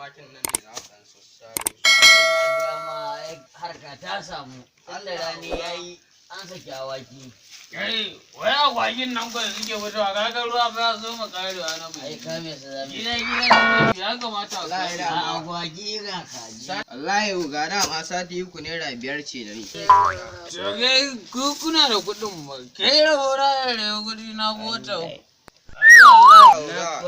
Awakin nan ne za mu ɗan sassaro su. Ina gaya ma, ai harka ta samu. Tunda rani ya yi, an saki awaki. Kai, wai agwagin nan kwa da suke fitowa, kaga ruwa fa ya zo mu karewa na mu. Ai kame su zami. Gida gida suke, ya kamata a Wallahi kame. da- A agwagi ga kaji. Wallahi oga, dama sati 3 ₦5 ce da ni. To kai, ku kuna da kuɗin ba. Kai, rabo na da rabo kuɗi na mota. Oga,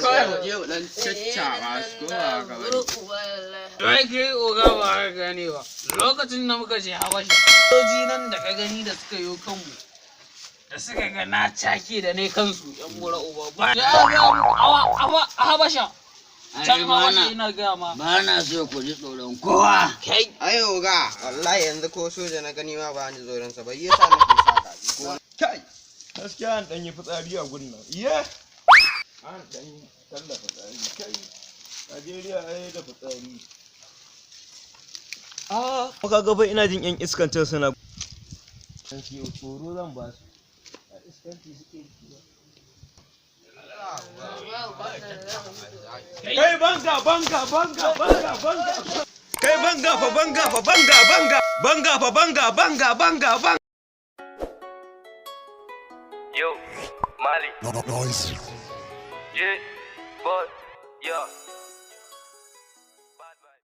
kawai mu je mu ɗan caccaɓa su, ko ba haka ba ne? Wai kai oga, ba ka gane ba. Lokacin da muka je Habasha, sojoji nan da ka gani da suka yi kanmu, da suka ga na cake da ne kansu yan bura uba. Ba ya ga awa awa a Habasha. Can Ai, ba Habasha na ina gaya ma. ba na so ku ji tsoron kowa. Kai. Ai oga, wallahi yanzu ko soja na gani ma ba ni tsoron sa ba, yasa nake sa kaji ko Kai, gaskiya an ɗan yi fitsari a gurin nan. Iye! An ɗan yi tallafa fitsari. Kai, Najeriya ai da fitsari. Ah, ka ga fa ina jin yan iskan can suna. Tsoro zan ba su. A iskanci suke yi ba. Kai, banga banga banga banga banga. Kai, banga fa, banga fa, banga banga banga fa, banga banga banga banga. Yo, Mali. Yeah, boy, yeah.